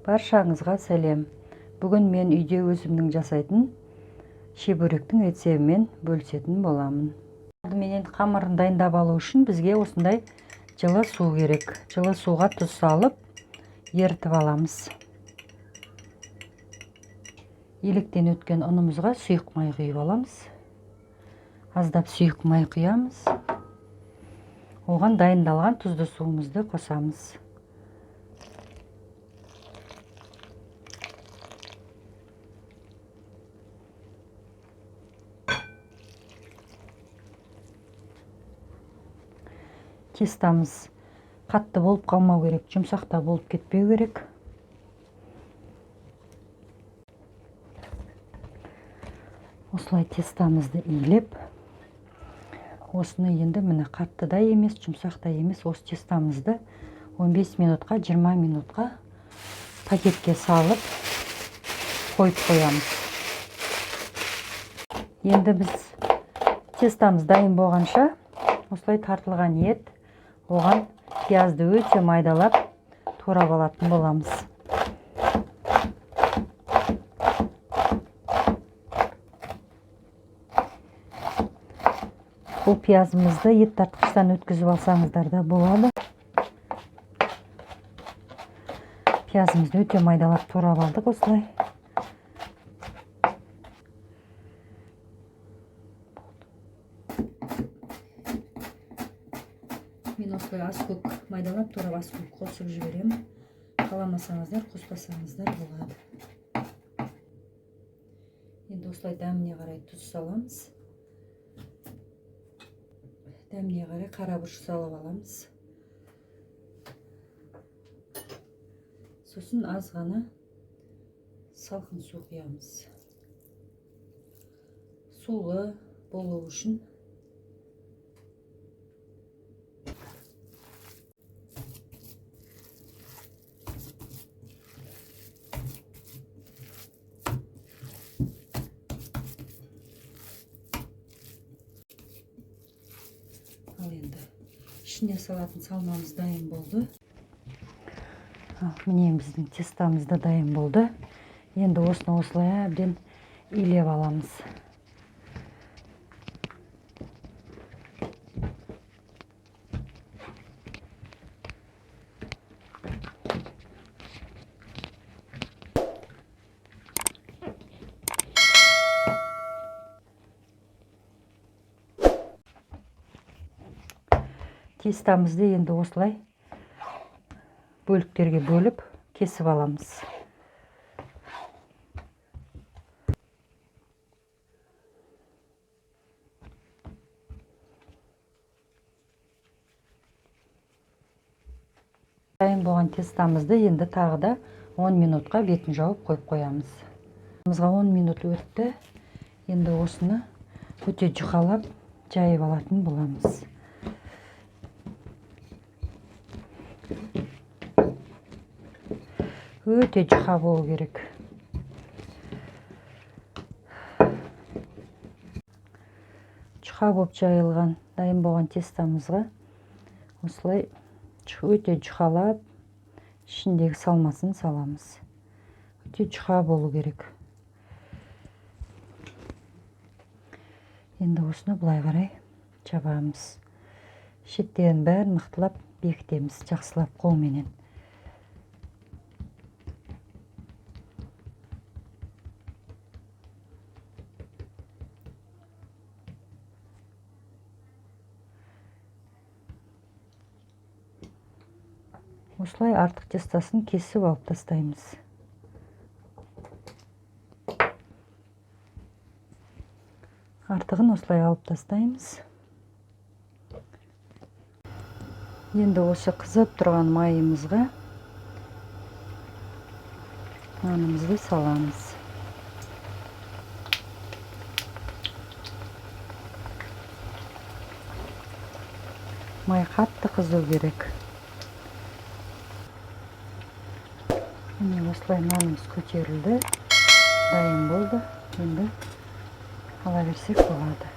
Баршаңызға сәлем. Бүгін мен үйде өзімнің жасайтын шебөректің рецебімен бөлісетін боламын. Алдыменен қамырын дайындап алу үшін бізге осындай жылы су керек. Жылы суға тұз салып ерітіп аламыз. Електен өткен ұнымызға сұйық май құйып аламыз. Аздап сұйық май құямыз. Оған дайындалған тұзды суымызды қосамыз. Тестамыз қатты болып қалмау керек, жұмсақ та болып кетпеу керек. Осылай тестамызды илеп, осыны енді міне қатты да емес, жұмсақ та емес, осы тестамызды 15 минутқа, 20 минутқа пакетке салып қойып қоямыз. Енді біз тестамыз дайын болғанша осылай тартылған ет, оған пиязды өте майдалап турап алатын боламыз. Бұл пиязымызды ет тартқыштан өткізіп алсаңыздар да болады. Пиязымызды өте майдалап турап алдық осылай. Мен осылай аскөк майдалап турап аскөк қосып жіберемін. Қаламасаңыздар, қоспасаңыздар болады. Енді осылай дәміне қарай тұз саламыз. Дәміне қарай қара бұрыш салып аламыз. Сосын аз ғана салқын су құямыз. Сулы болу үшін. Ал енді ішіне салатын салмамыз дайын болды. Міне біздің тестамыз да дайын болды. Енді осыны осылай әбден илеп аламыз. Тестамызды енді осылай бөліктерге бөліп кесіп аламыз. Дайын болған тестамызды енді тағы да 10 минутқа бетін жауып қойып қоямыз. 10 минут өтті. Енді осыны өте жұқалап жайып алатын боламыз. Өте жұқа болу керек. Жұқа болып жайылған, дайын болған тестамызға осылай өте жұқалап ішіндегі салмасын саламыз. Өте жұқа болу керек. Енді осыны былай қарай жабамыз. Шеттерін бәрін мықтылап бекітеміз, жақсылап қолменен. Осылай артық тестасын кесіп алып тастаймыз. Артығын осылай алып тастаймыз. Енді осы қызып тұрған майымызға нанымызды саламыз. Май қатты қызу керек. Міне осылай нанымыз көтерілді, дайын болды. Енді ала берсек болады.